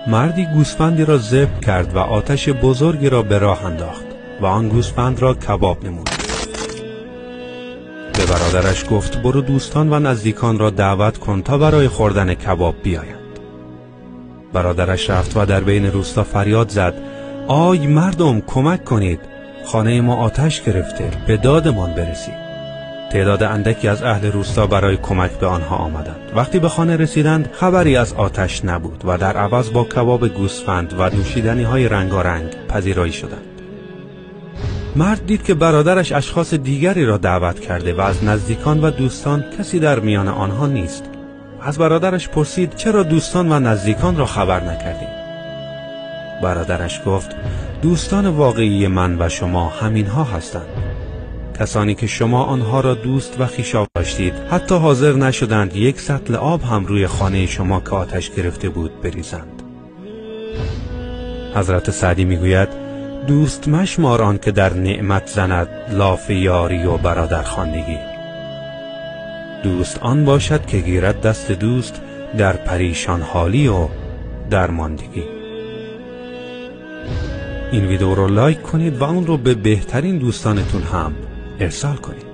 مردی گوسفندی را ذبح کرد و آتش بزرگی را به راه انداخت و آن گوسفند را کباب نمود. به برادرش گفت برو دوستان و نزدیکان را دعوت کن تا برای خوردن کباب بیایند. برادرش رفت و در بین روستا فریاد زد آی مردم کمک کنید، خانه ما آتش گرفته، به دادمان برسید. تعداد اندکی از اهل روستا برای کمک به آنها آمدند. وقتی به خانه رسیدند خبری از آتش نبود و در عوض با کباب گوسفند و نوشیدنی‌های رنگارنگ پذیرایی شدند. مرد دید که برادرش اشخاص دیگری را دعوت کرده و از نزدیکان و دوستان کسی در میان آنها نیست. از برادرش پرسید چرا دوستان و نزدیکان را خبر نکردی؟ برادرش گفت دوستان واقعی من و شما همینها هستند، کسانی که شما آنها را دوست و خویشا داشتید، حتی حاضر نشدند یک سطل آب هم روی خانه شما که آتش گرفته بود بریزند. حضرت سعدی میگوید دوست مشمار آن که در نعمت زند لاف یاری و برادر خواندگی. دوست آن باشد که گیرد دست دوست در پریشان حالی و درماندگی. این ویدیو رو لایک کنید و اون رو به بهترین دوستانتون هم ارسال کنید.